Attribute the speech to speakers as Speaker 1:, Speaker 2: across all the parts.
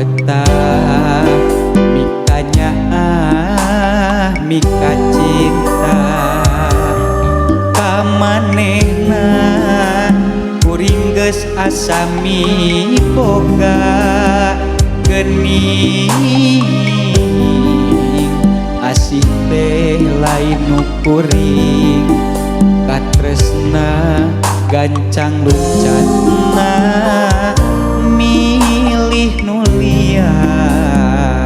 Speaker 1: Betah mikanyaah mika cinta ka manehna kuring geus asa miboga geuning asih teh lain nu kuring katresna gancang lucatna milih nu liar.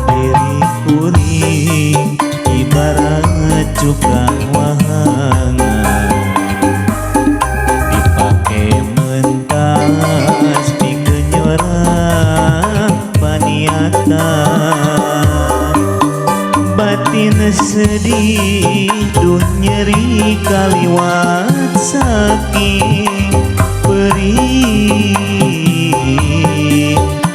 Speaker 2: Diri kuring ibarat cukang wahangan dipake mentas pikeun nyorang paniatan batin sedih duh nyeri kaliwat saking perih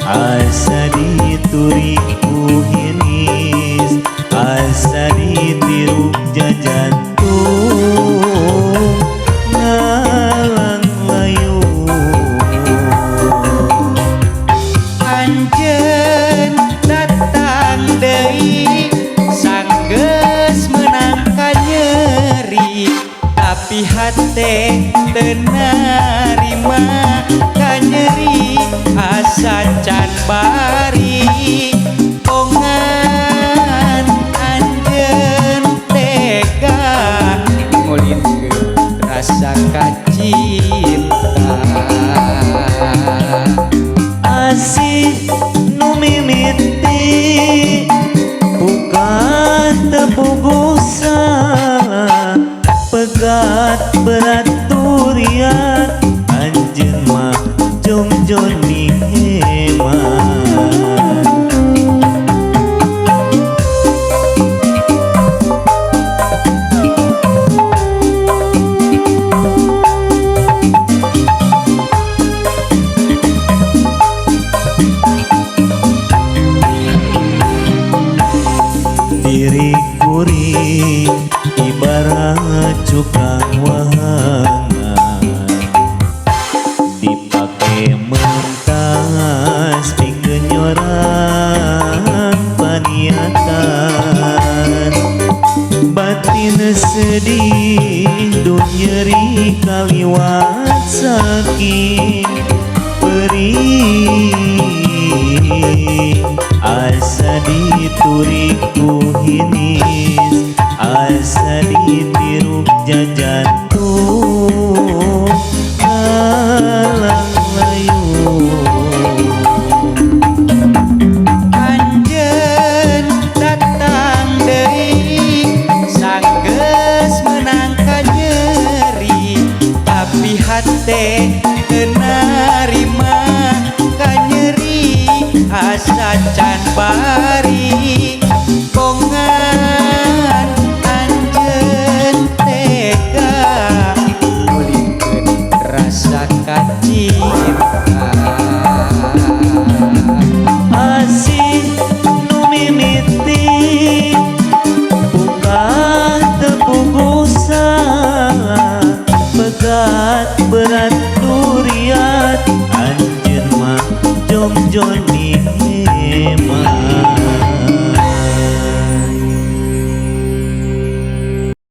Speaker 2: asa dituri ku hinis asa ditiru jajantung ngalang layu.
Speaker 1: Anjeun datang deui sanggeus meunang kanyeri tapi hate teu narima kanyeri asa can bari bongan anjeun tega ngulinkeun rasa kacinta.
Speaker 2: Asih nu mimiti bukan tepuguh salah pegat berat turiat anjeun mah jongjoni hemat. Diri kuring ibarat cukang wahangan dipake mentas pikeun nyorang paniatan batin sedih duh nyeri kaliwat saking perih asa dituri ku hinis asa ditiru jajantung halang layu.
Speaker 1: Anjeun datang deui sanggeus meunang kanyeri tapi hate teu narima kanyeri asa can bari bongan anjeun tega ngulinkeun rasa kacinta.
Speaker 2: Asih nu mimiti bukan tepuguh salah pegat berat duriat anjeun mah jongjoni.